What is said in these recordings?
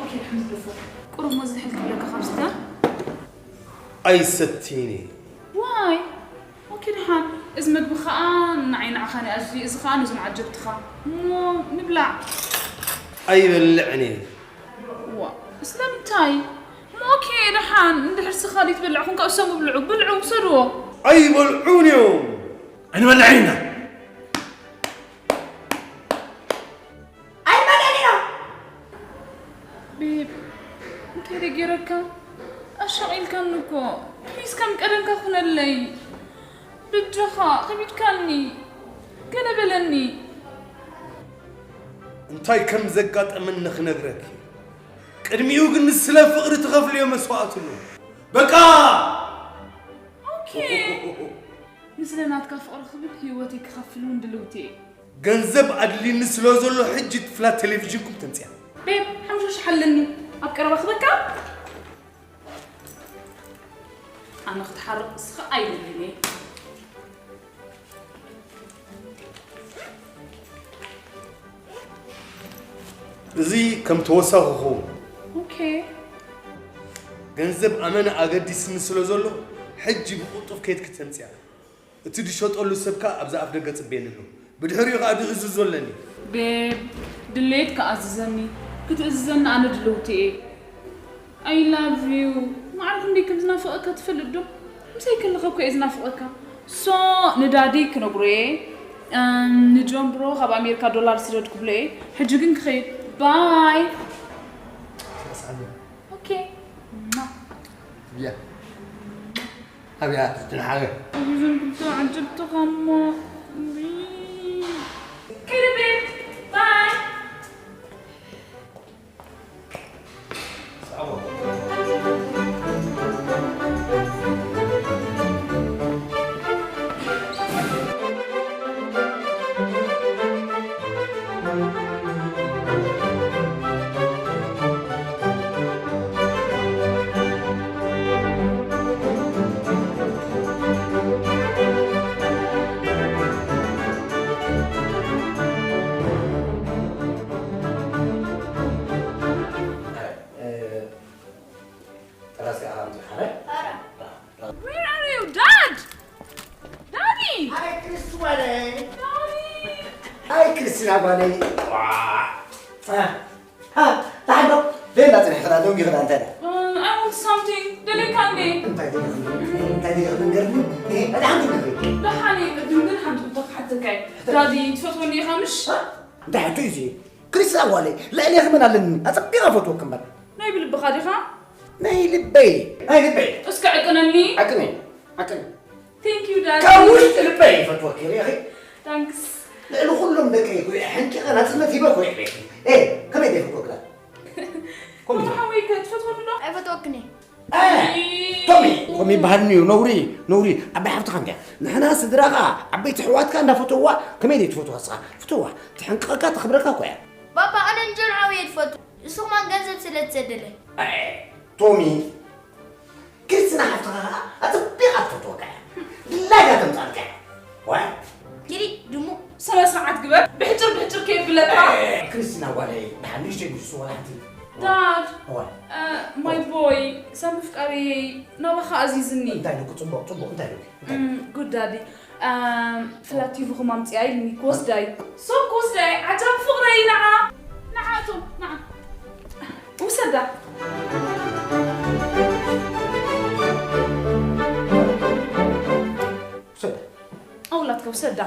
ኦኬ፣ ኣሕምድ ደፎ። ቁሩብ ሞዝ ዝሕል ክብለካ ካብ ዝተ? ኣይሰትይን እየ። ዋይ? ኦኬ፣ ደሓን። እዚ መግቢ ኸኣ ንዓይ ንዓኻ ንኣዝዩ፣ እዚ ኸኣ ነዞም ዓጀብትኻ። እሞ ንብላዕ። ኣይበልዕን እየ። ዋ፣ ስለምንታይ? እሞ ኦኬ፣ ደሓን። እንድሕር ስኻ ዘይትበልዕ ኹንካ፣ እሶም ብልዑ፣ ብልዑ፣ ውሰድዎ። ኣይበልዑን እዮም። ኣይንበልዕን ኢና። ኣይመለለዮ። ቤብ፣ እንታይ ደይ ገይረካ? ኣሻቒልካኒ እኮ። ፕሊዝ ከም ቀደምካ ኩነለይ። ብጃኻ፣ ከቢድካኒ። ገለ በለኒ። እንታይ ከም ዘጋጠመኒ ክነግረኪ። ቅድሚኡ ግን ስለ ፍቕሪ ትኸፍልዮ መስዋእቲ ኣሎ። በቃ! ኦኬ። ንስለ ናትካ ፍቕሪ ክብል ህይወተይ ክኸፍል እውን ድልውቲ እየ። ገንዘብ ኣድልኒ ስለ ዘሎ ሕጂ እቲ ፍላት ቴሌቪዥንኩም ተምፅያ። ቤብ፣ ሓሙሽተ ሽሕ ኣለኒ። ኣብ ቀረባ ክበካ። ኣነ ክትሓርቕ እስኻ ኣይደልን እየ። እዚ ከም ተወሳኺ ክኸውን። ኦኬ። ገንዘብ ኣመና ኣገዲስኒ ስለ ዘሎ ሕጂ ብቕልጡፍ ከይድኪ ተምፅያ። እቲ ዝሸጠሉ ሰብ ከኣ ኣብዚ ኣፍ ደገ ጽበየኒ ኣሎ። ብድሕሪኡ ከኣ ዝእዝዞ ኣለኒ። ቤብ፣ ድሌት ከኣዝዘኒ፣ ክትእዝዘኒ ኣነ ድልውቲ እየ። I love you። ማዕረ ክንደይ ከም ዝናፍቐካ ትፈልጥ ዶ? ምሳይ ከለኻ እኮ እየ ዝናፍቐካ። ሶ፣ ንዳዲ ክነግሮ እየ። እም፣ ንጆን ብሮ ካብ ኣሜሪካ ዶላር ስደድ ክብሎ እየ። ሕጂ ግን ክኸይድ። ባይ። ኦኬ። ያ። ኣብያ ትንሓገ። እዞም ክልተ ዓጀብትኻ እሞ። ከይደ ቤት። ባይ። Where are you, Dad? Daddy! Hi, Chris, ጓለይ። Daddy! Hi, ክርስቲና ጓለይ። ዋ። አ፣ አ፣ ደሓን ዶ? ደይ እንዳጽንሕ ክዳ፣ ደንጊ ክዳ፣ እንታይ ዳ? Uh, I want something. ደለካ እንዴ? እንታይ ደለካ? እንታይ ደለካ? ንገርኒ። እህ፣ ደሓን ትብለኒ። ደሓን እየ፣ ቅድም ግን ሓንቲ ሕቶ ክሓተካ እየ። ሕቶ። ዳዲ፣ ትፈትወኒ ኢኻ ምሽ? አ? እንታይ ሕቶ እዩ እዚ? ክርስቲና ጓለይ፣ ልዕሌኺ መን ኣለኒ? ኣጸቢቐ እፈትወኪ እምበር። ናይ ብልብኻ ዲኻ? ናይ ልበይ፣ ናይ ልበይ። እስከ ዕቅነኒ። ዓቅኒ፣ ዓቅኒ። Thank you, Daddy. ካብ ውሽጢ ልበይ ይፈትወኪ፣ ርኢኺ? Thanks. ልዕሊ ኩሎም ደቀይ እኮ እየ፣ ሕንቂቐ ናጽነት ሂበ እኮ እየ። ኤ፣ ከመይ ደይፈትወኪ? ኮሚቴ። ቶሚ ሓወይ ከ ትፈትወኒ ዶ? ኣይፈትወክን እየ። እ፣ ቶሚ፣ ከምኡ ይበሃል እዩ፣ ነውሪ፣ ነውሪ። ዓባይ ሓፍትኻ እንድያ። ንሕና ስድራኻ፣ ዓበይቲ ኣሕዋትካ እንዳፈተውዋ፣ ከመይ ደይትፈትዋ ንስኻ? ፍትዋ፣ ትሕንቅቐካ፣ ተኽብረካ እኮ እያ። ባባ፣ ኣነ ንጆን ሓወይ እየ ዝፈቱ። ንሱ ከማን ገንዘብ ስለ ዝሰደለይ። እ፣ ቶሚ፣ ክርስትና ሓፍትኻ ኸዓ ኣጸቢቓ ትፈትወካ እያ። ድላይካ ተምጻልካ እያ። ዋይ። ኪዲ ድሙ። ስነ ስርዓት ግበር። ብሕጭር ብሕጭር ከየብለካ። እ፣ ክርስትና ጓለይ፣ ደሓን ንእሽተይ ጉስጉስ ዋላ ሓንቲ። ዳድ። ዋይ። እ፣ ማይ ቦይ፣ ሳሚ ፍቃሪየይ፣ ናባኻ ኣዚዝኒ። እንታይ ኢሉኪ? ጽቡቕ፣ ጽቡቕ፣ እንታይ ኢሉኪ? እንታይ? እም፣ ጉድ ዳዲ። ኣም፣ ፍላት ቲቪኹም ኣምጽኣ ኢልኒ ክወስዳ እዩ። ሶ ክወስዳ እዩ። ዓጃብ ፍቕረይ፣ ንዓ። ንዓ እቶም፣ ንዓ። ውሰዳ። ውሰዳ። ኣውላትካ ውሰዳ።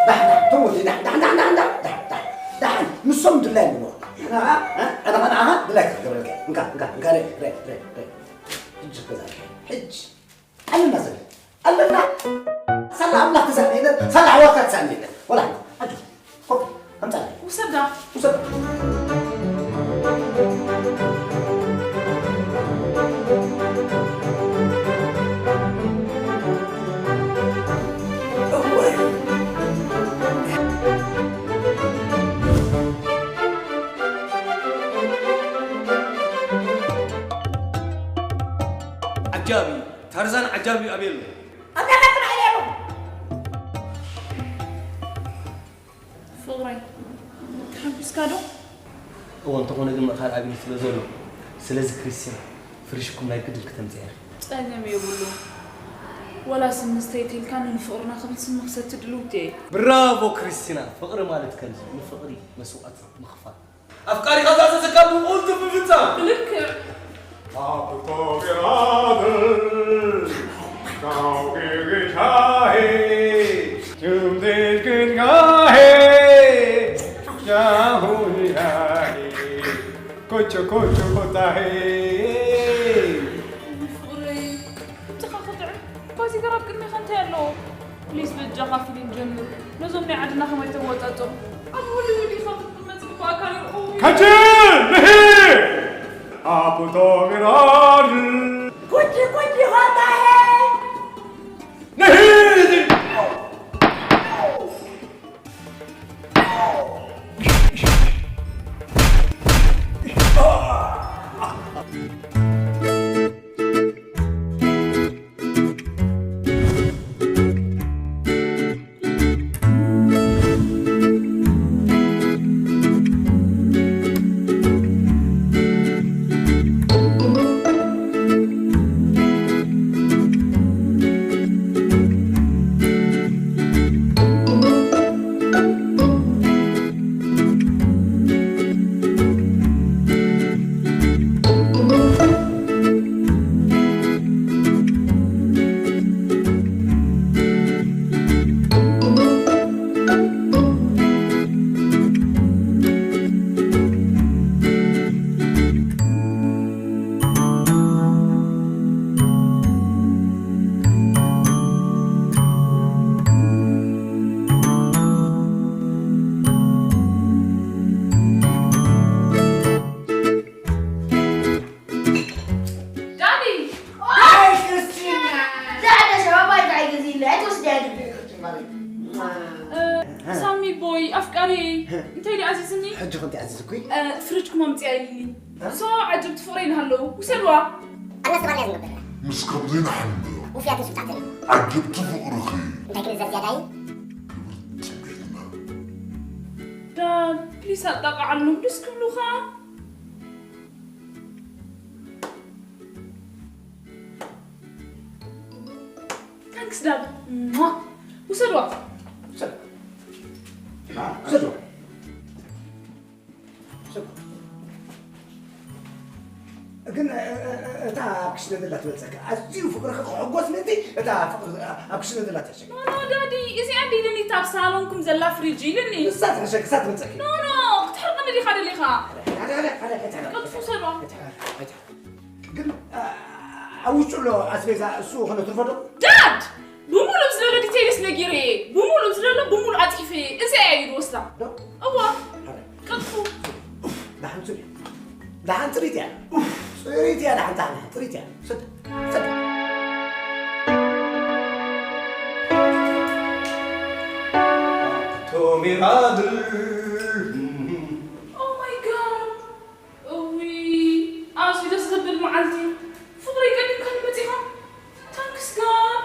ዳሕ፣ ዳሕ፣ ተው ወዲ፣ ዳሕ፣ ዳሕ። ንሶም ድላይ ንብሎ። ንዓኻ፣ እ? ኣነ ኸኣ ንዓኻ ድላይካ ክገብረልካ እየ። እንካ፣ እንካ፣ እንካ፣ ረ፣ ረ፣ ረ፣ ረ። ሕጂ ክገዛልካ እየ። ሕጂ። ኣለና ዘለ ኣለና። ሳላ ኣምላኽ ተሳእነና፣ ሳላ ኣሕዋትካ ተሳእነና። ወላ ሓንቲ። ኣጆ። ኮፒ፣ ኣምጻለይ። ውሰዳ። ውሰዳ። እወይ። ዓጃቢ። ታርዛን ዓጃቢ ኣበይ ኣሎ? ኣብ ዳሓር ጥራሕ ኢለ እሞ። ፍቕረይ፣ ተሓጒስካ ዶ? እዎ፣ እንተኾነ ግን ምእኻል ኣብዩ ስለ ዘሎ፣ ስለዚ ክሪስቲና፣ ፍሪጅኩም ናይ ግድን ክተምጽያ ኢኺ። ጸገም የብሉ። ወላ ስም መስተይት ኢልካኒ ንፍቕርና ክብል ስም ክሰቲ ድልውቲ እየ። ብራቮ ክሪስቲና፣ ፍቕሪ ማለት ከምዚ፣ ንፍቕሪ መስዋእቲ ምኽፋል። ኣፍቃሪኻ ዝኣዘዘካ ብቕልጡፍ ምፍጻም። ብልክዕ። ኮቾ ኮቾ ኮታ ሄ። ፍቕረይ፣ እጅኻ ክጥዕም። ባዚገር ኣብ ቅድሜኻ እንታይ ኣለዎ? ፕሊስ፣ በጃኻ ፊልም ጀምር። ነዞም ናይ ዓድና ከመይ ተወጻጽኦም? ኣብ ሆሊውድ ኢኻ ክትቕመጥ ዝግባእካ ነይሩ። እውይ። ከችል ንሂ! ኣቡቶ ሚራር! ኩጂ ኩጂ ሆታሄ! ንሂ! ዳዲ! ኣይ፣ ክርስቲና! ዛዕዳ ሸባብ ኣይትዓይ ገዚእለይ፣ ኣይትወስድያ ድብሪ ክትጅመሪ። እ፣ ሳሚ ቦይ፣ ኣፍቃሪ፣ እንታይ ደኣ ኣዚዝኒ? ሕጂ ከምቲ ኣዚዝኩይ? እ፣ ፍሪጅኩም ኣምጽያ ኢልኒ። እ? ሶ፣ ዓጀብቲ ፍቕረይ እናሃለዉ፣ ውሰድዋ። ኣነ ስባል እያ ዝነብር። ምስ ከምዚ ንሓምም። ውፍያትን ስብጻትን። ዓጀብቲ ፍቕርኺ። እንታይ ክንእዘዝ ዝያዳ እዩ? ክብርቲ ቤትና። ዳድ፣ ፕሊስ ኣጣቕዓሎም፣ ደስ ክብሉኻ። ታንክስ ዳድ። ሟ። ውሰድዋ። ውሰድ። ውሰድዋ። ውሰድዋ። ግን፣ እ፣ እ፣ እ፣ እታ ኣብ ክሽነ ዘላ ትበልጸካ። ኣዝዩ ፍቕርኺ ክሕጎስ ምእንቲ እታ ፍቕሪ ኣብ ክሽነ ዘላ ትሕሸኪ። ኖ፣ ኖ፣ ዳዲ፣ እዚኣ እንዲ ኢልኒ እታ ኣብ ሳሎንኩም ዘላ ፍሪጅ ኢልኒ። ንሳ ትሕሸኪ፣ እሳ ትበልጸኪ። ኖ፣ ኖ፣ ክትሕርቕኒ ዲኻ ደሊኻ? ሓደ፣ ሓደ፣ ሓደ፣ ሓደ፣ ሓደ። ቀልጥፉ ውሰድዋ። ሓደ፣ ሓደ፣ ሓደ። ግን፣ አ፣ ኣብ ውሽጡ ኣሎ ኣስቤዛ እሱ ክነትርፎ ዶ? ዳድ! ብምሉእ ዝደሎ ዲቴይልስ ነጊረየ። ብምሉእ ዝደሎ ብምሉእ ኣጽሒፈየ። እዚኣ እየ ዝወስዳ። ዶ? እዋ። ኣረ። ቀልጥፉ። ኡፍ፣ ደሓን ጽሪ። ደሓን ጽሪት እያ። ኡፍ፣ ጽሪት እያ፣ ደሓን፣ ደሓን፣ ደሓን ጽሪት እያ። ስድ፣ ስድ። ቶሚ ራድል። Oh my God። እውይ፣ ኣዝዩ ደስ ዘብል መዓልቲ። ፍቕረይ ቀዲምካኒ መጺኻ። ታንክስ ጋድ።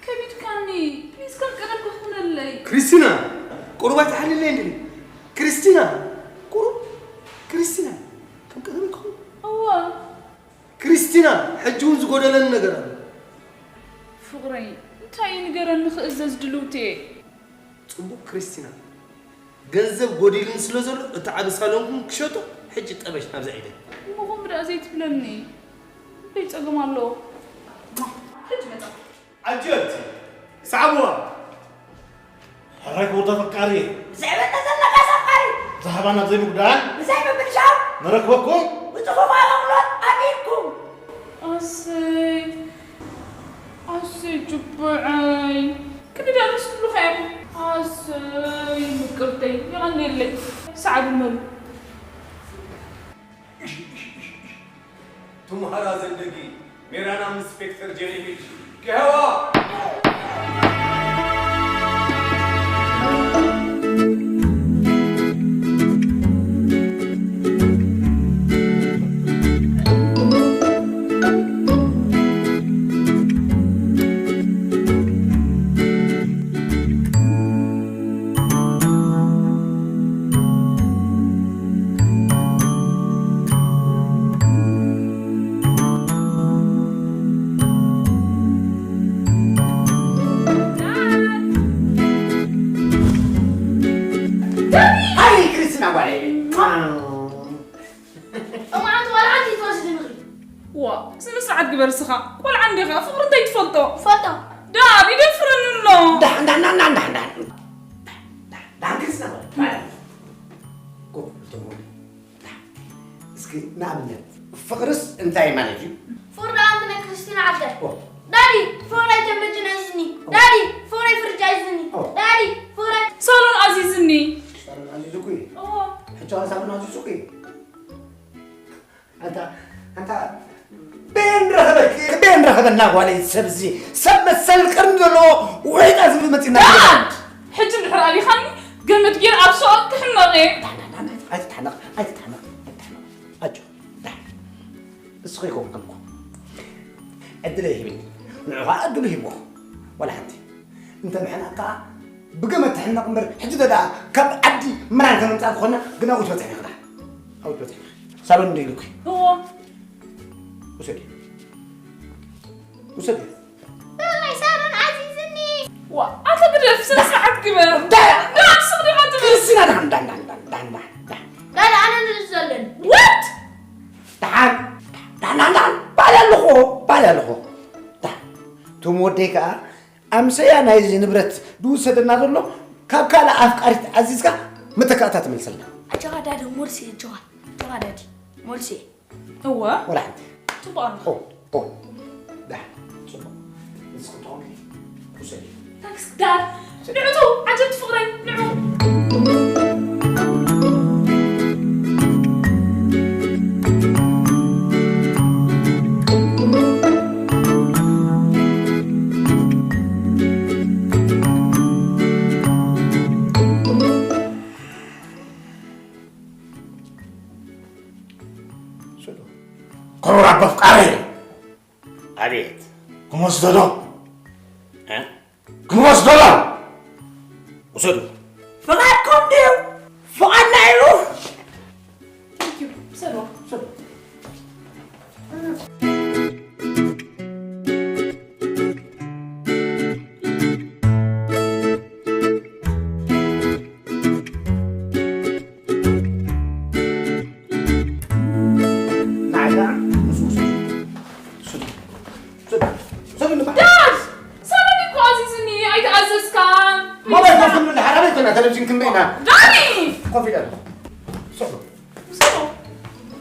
ከቢድካኒ። ፕሊዝ፣ ከም ቀደምካ ኩነለይ። ክሪስቲና፣ ቁሩብ ኣይትሓልለይ እንድዒ። ክሪስቲና፣ ቁሩብ። ክሪስቲና፣ ከም ቀደምካ ኩን። እወ። ክሪስቲና፣ ሕጂ እውን ዝጎደለኒ ነገር ኣሎ። ፍቕረይ፣ እንታይ እዩ ንገረኒ፣ ክእዘዝ ድልውቲ እየ። ጽቡቕ ክሪስቲና፣ ገንዘብ ጎዲሉኒ ስለ ዘሎ፣ እቲ ዓቢ ሳሎንኩም ክሸጦ፣ ሕጂ ጠበሽ ናብዚ ዒደይ። እሞ ከምኡ ደኣ ዘይትብለኒ። እንታይ ጸገም ኣለዎ? ሕጂ መጻ። ዓጀብቲ፣ ሰዓብዋ። ሕራይ ክቡር ተፈቃሪ። ብዘይ መጠን ዘለካ ሰፋሪ። ዛህባ ናብ ዘይምጉዳል። ብዘይ ምብልሻው። ንረክበኩም። ብጽፉፍ ኣገልግሎት ኣሚንኩም። ኣሰይ፣ ኣሰይ ጅቡዐይ። ክንዲ ደኣ ምስ ኩሉ ኸይሩ። ኣሰይ ምቅርተይ፣ የቐንየለይ። ሰዓቡ መሉ። ቱምሃራ ዘንደጊ ሜራና ኢንስፔክተር ጀሬሚች ከህዋ። ቆልዓ እንዲኻ፣ ፍቕሪ እንታይ ትፈልጦ? ፈልጦ። ዳድ ይደፍረኒ ኣሎ። ዳን፣ ዳን፣ ዳን፣ ዳን፣ ዳን፣ ዳን። ዳን፣ ዳን፣ ዳን፣ ክርስቲና፣ ዳን። ኮፍ፣ ተሞሊ። እስኪ ንኣብነት፣ ፍቕርስ እንታይ ማለት እዩ? ፍቕሪ ደኣ ኣንቲ ናይ ክርስቲና ዓርከይ። ኦ። ዳዲ፣ ፍቕረይ ቴሌቪዥን ኣይዝኒ። ኦ። ዳዲ፣ ፍቕረይ ፍርጅ ኣይዝኒ። ኦ። ዳዲ፣ ፍቕረይ ሳሎን ኣዚዝኒ። ሳሎን ኣዚዙ እኮ እዩ። እዎ። ሕጂ ሳሎን ኣዚዙ እኮ እዩ። ኣንታ፣ ኣንታ፣ በየን ረኸበኪ? በየን ረኸበና ጓለይ ሰብ እዚ? ሰብ መሰል ቅርኒ ዘለዎ ውሒጣ ዝብል መፂና። ዳድ! ሕጂ እንድሕር ኣሊኻኒ፣ ገመድ ገይረ ኣብ ሱቕ ክሕመቕ እየ። ኣይትትሓነቕ፣ ኣይትትሓነቕ፣ ኣይትትሓነቕ። ኣጆ፣ ዳድ። ንስኺ ይኸውን ከምኩ። ዕድለይ ሂብኒ። ንዑ ኸዓ ዕድሉ ሂብዎ። ዋላ ሓንቲ። እንተ ምሕናቕ ከኣ ብገመድ ትሕነቕ እምበር፣ ሕጂ ዶ ደኣ ካብ ዓዲ ምራን ከም ምምጻእ ዝኾነ ግን ኣብኡ ትበጽሕኒ ክዳ። ኣብኡ ትበጽሕኒ። ሳሎን እንዶ ኢሉኪ። እዎ። ውሰዲ። ውሰዲ። እዋይ፣ ሳሎን ኣዚዝኒ። ዋ፣ ኣታ ግደፍ፣ ስነ ስርዓት ግበር። ዳ- ዳ-፣ ስቕ ዲኻ ትብል? ክርስቲና፣ ዳን፣ ዳን፣ ዳን፣ ዳን፣ ዳን፣ ዳን፣ ዳን። ዳን፣ ኣነ ንርኢ ዘለን። What? ዳን፣ ዳን፣ ዳን፣ ዳን፣ ባል ኣለኹ፣ ባል ኣለኹ። ዳን፣ እቶም ወደይ ከኣ ኣምሰያ ናይዚ ንብረት ዝውሰደና ዘሎ ካብ ካልእ ኣፍቃሪት ኣዚዝካ መተካእታ ትመልሰልና። ኣጆኻ ዳዲ፣ ሞልሲ፣ ኣጆኻ፣ ኣጆኻ ዳዲ፣ ሞልሲ። እወ። ወላ ሓንቲ። ጽቡቕ ኣለኻ። ኦ፣ ኦ። ዳ፣ ጽቡቕ። ንስኺ ትኾኒ ውሰዲ። ታንክስ ዳድ። ንዑ ተው፣ ዓጀብቲ ፍቕረይ፣ ንዑ። ክቡር ኣቦ ፍቃረይ። ኣቤት። ክም ወስዶ ዶ? እ? ክም ወስዶ ዶ? ውሰዱ። ፍቓድኩም ድዩ? ፍቓድና እዩ። Thank you። ውሰዱ። ውሰዱ። ንዓይ ከዓ ንሱ ውሰዱ። ውሰዱ። ውሰዱ። ውሰዱ ንበዓል። ዳድ! ሳሎን እኮ ኣዚዝኒ፣ ኣይተኣዘዝካን። ሞባይል ኮፍ ንብል፣ ሓራበይ ኮይና፣ ቴሌቪዥን ክንበይና። ዳኒ! ኮፍ ኢለ ኣለኹ። ውሰዱ። ውሰዱ።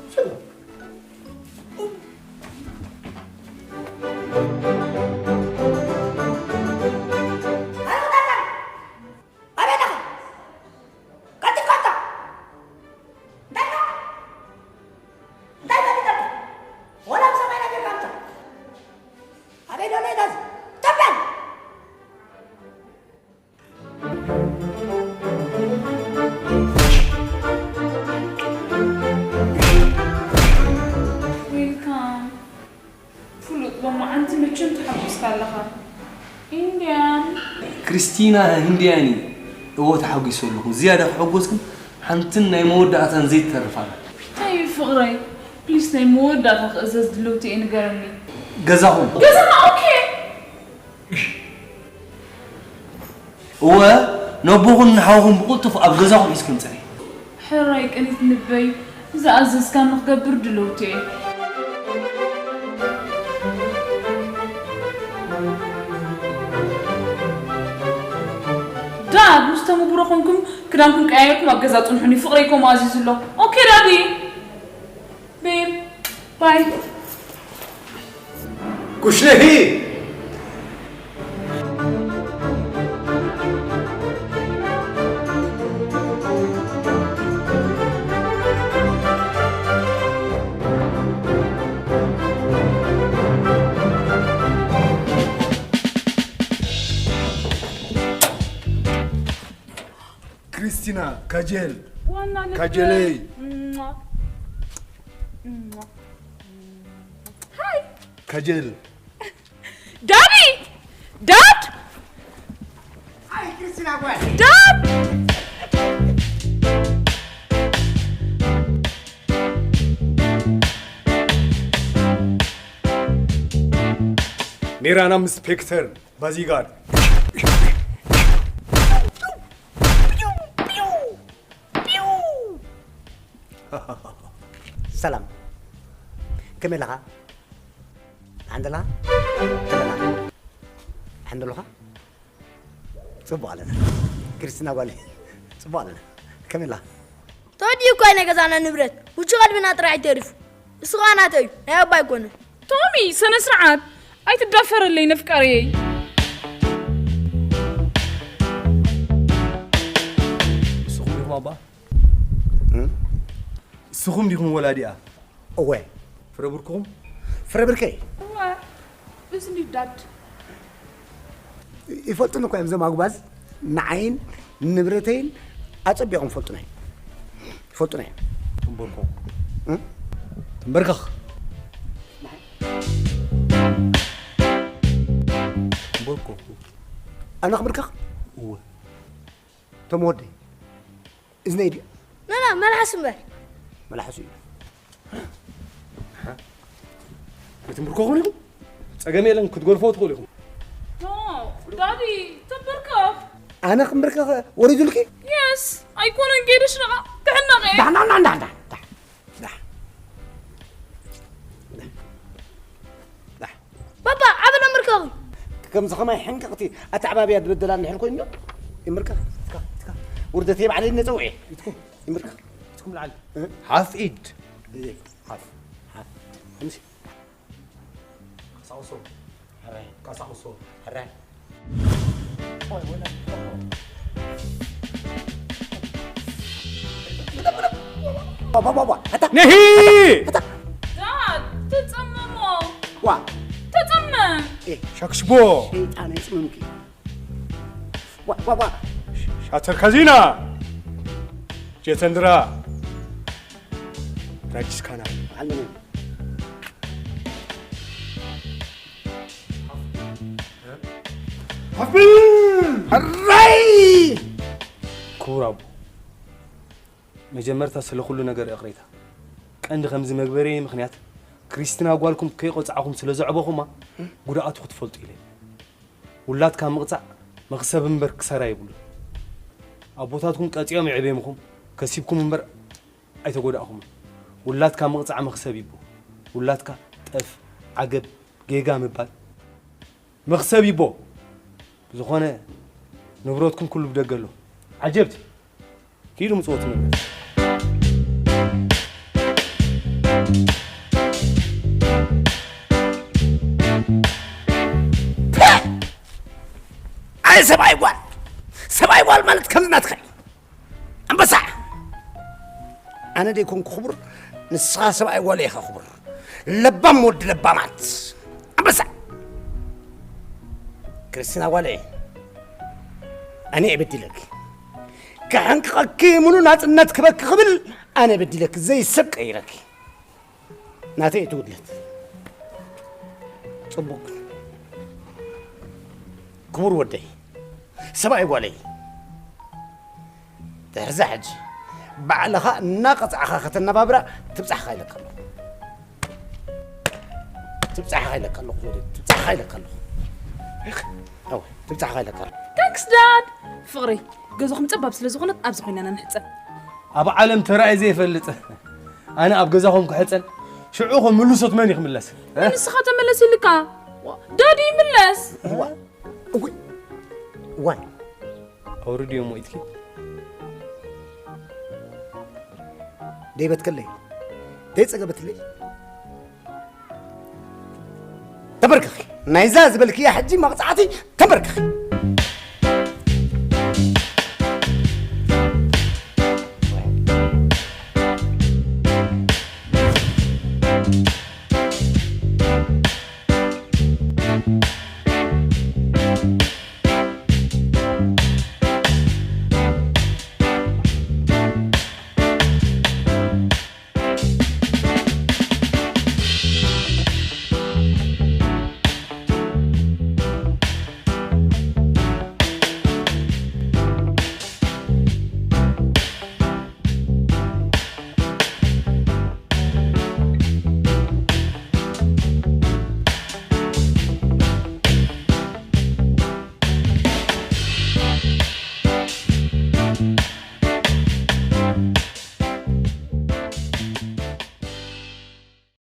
ውሰዱ። ኣበይ ኣለኻ? ቀልጢፍካ ምጻእ። እንታይ ኢልካ? እንታይ ፈሊጠካ? ወላ ብሰማይ ነገር ኣምጻእ። ኣበይ ደሎ ኢኻ እዚ? ተበል! ዌልካም። ፍሉጥ ሎማዓንቲ መቸም ተሓጒስካ ኣለኻ። ኢንድያን። ክርስቲና ህንድያን እዩ። እዎ ተሓጒሰ ኣለኹ። ዝያዳ ክሕጎስ ግን ሓንትን ናይ መወዳእታን ዘይትተርፍ ኣላ። እንታይ እዩ ፍቕረይ? ፕሊስ ናይ መወዳእታ ክእዘዝ ድልውቲ እየ ንገረኒ። ገዛኹም። ገዛና ኦኬ። እወ፣ ነቦኹን ንሓውኹም ብቕልጡፍ ኣብ ገዛኹም ሒዝኩም ጽንሒ። ሕራይ ቅኒት ልበይ፣ ዝኣዘዝካኒ ክገብር ድልውቲ እየ። ዳድ፣ ምስ ተመጉሮ ኮንኩም ክዳንኩም ቀያየርኩም ኣብ ገዛ ጽንሑኒ፣ ፍቕረይ ከምኡ ኣዚዙ ኣሎ። ኦኬ ዳዲ። ቤብ፣ ባይ። ኩሽነሂ። ክሪስቲና፣ ካጀል። ዋና ልበይ። ካጀለይ። እሟ። እሟ። ሃይ። ካጀል። ዳዲ! ዳድ! ኣይ፣ ክሪስቲና ጓል። ዳድ! ሜራና ምስፔክተር ባዚጋር። ሰላም፣ ከመይ ኣለኻ? ዓንደላ፣ ዓንደላ፣ ዓንደሉኻ? ጽቡቕ ኣለና። ክርስትና ጓል፣ ጽቡቕ ኣለና። ከመይ ኣላ? ተወዲኡ እኮ እዩ ናይ ገዛና ንብረት። ውጭ ቀልብና ጥራሕ እዩ ተሪፉ። እሱ ኸኣ ናተይ እዩ፣ ናይ ኣባ ኣይኮነን። ቶሚ፣ ስነ ስርዓት! ኣይትዳፈረለይ ነፍቃሪየይ። ንስኹም ዲኹም ኣባ? እም? ንስኹም ዲኹም ወላዲኣ? እወ። ፍረ ብርክኹም? ፍረ ብርከይ። እወ። እዚ እንዲ ዳድ። ይፈልጡኒ እኮ እዮም እዞም ኣጉባዝ። ንዓይን ንብረተይን ኣጸቢቖም ይፈልጡና እዮም። ይፈልጡና እዮም። ተንበርኮ። እም? ተንበርከኽ። ተንበርኮ። ኣነ ክብርከኽ? እወ። ተመወደይ። እዝነይ ድዩ? ኖ፣ ኖ፣ መልሓስ እምበር። መልሓሱ እዩ። ክትንብርከኹም ኢኹም? ጸገም የለን፣ ክትገድፎ ትኽእሉ ኢኹም። ኖ፣ ዳዲ፣ ትንብርከኽ። ኣነ ክንብርከኽ ወሪዱልኪ? የስ፣ ኣይኮነን፣ ከይደሽ ነቓ፣ ትሕነቐ። ዳ፣ ዳ፣ ዳ፣ ዳ፣ ዳ፣ ዳ። ዳ። ዳ። ባባ፣ ዓቢ ነምርከኺ። ከምዚ ኸማይ ሕንቅቕቲ ኣተዓባብያ ዝበደላ እንድሕር ኮይኑ፣ ይምርከኽ። ትካ፣ ትካ። ውርደተይ ባዕለይ ነጸውዕ እየ። ኢትኩም። ይምርከኽ። ኢትኩም ልዓል። እ? ሓፍ ኢድ። እየ። ሓፍ። ሓፍ። ከምዚ። ቀሳቕሶ። ሕራይ። ቀሳቕሶ። ሕራይ። ዋ፣ ዋ፣ ዋ፣ ዋ፣ ኣታ። ነሂ! ኣታ። ዳድ፣ ተጸመሞ። ዋ። ተጸመም። ኤ። ሻክሽቦ። ሸይጣን ኣይጽመምኪ። ዋ፣ ዋ፣ ዋ። ሻተር ካዚና። ጀተንድራ። ራጅስ ካና። በዓል መን እዩ? ሓፍቢ! ሕራይ! ክቡር ኣቦ፣ መጀመርታ ስለ ኩሉ ነገር ይቕሬታ። ቀንዲ ከምዚ መግበሪየይ ምኽንያት፣ ክሪስቲና ጓልኩም ከይቆጻዕኹም ስለ ዘዕበኹማ፣ ጉድኣቱ ክትፈልጡ ኢለ። ውላድካ ምቕጻዕ መኽሰብ እምበር ክሳራ የብሉን። ኣቦታትኩም ቀጺዖም የዕቤምኹም፣ ከሲብኩም እምበር ኣይተጎዳእኹምን። ውላድካ ምቕጻዕ መኽሰብ ይቦ። ውላድካ ጠፍ፣ ዓገብ፣ ጌጋ ምባል መኽሰብ ይቦ። ብዝኾነ ንብረትኩም ኩሉ ብደገ ኣሎ። ዓጀብቲ። ኪዱ ምጽወቱ ንብረት። ኣይ ሰብኣይ ጓል፣ ሰብኣይ ጓል ማለት ከምዚ ናትካ እዩ። ኣንበሳ! ኣነ ደይኮንኩ ክቡር፣ ንስኻ ሰብኣይ ጓል ኢኻ ክቡር። ለባም ወዲ ለባማት። ኣንበሳ! ክርስቲና ጓለይ፣ ኣነ እየ በዲለኪ። ከሕንቅቐኪ፣ ሙሉ ናጽነት ክበኪ ክብል ኣነ በዲለኪ፣ ዘይሰብ ቀይረኪ። ናተይ እቲ ጉድለት። ጽቡቕ። ክቡር ወደይ፣ ሰብኣይ ጓለይ፣ ድሕርዛ ሕጂ ባዕልኻ እናቐጻዕኻ ከተነባብራ ትብጻሕኻ ኢለካ ኣለኹ። ትብጻሕኻ ኢለካ ኣለኹ፣ ትብጻሕኻ ኢለካ ኣለኹ። እወ፣ ትብጻሕኻ ኢለካ ኣለኹ። ታንክስ ዳድ። ፍቕሪ፣ ገዛኹም ጸባብ ስለ ዝኾነት ኣብዚ ኮይና ኢና ንሕጸብ። ኣብ ዓለም ተራእዩ ዘይፈልጥ ኣነ ኣብ ገዛኹም ክሕጸን፣ ሽዑ ኸ ምልሶት መን እዩ ክምለስ? እ? ንስኻ ተመለስ ኢልካ። ዋ፣ ዳዲ ይምለስ። ዋ፣ እውይ፣ ዋይ። ኣውርድዮ እሞ ኢድኪ። ደይበትከለይ፣ ደይጸገበትለይ። ተንበርከኺ። ናይዛ ዝበልክያ ሕጂ መቕጻዕቲ ተንበርከኺ።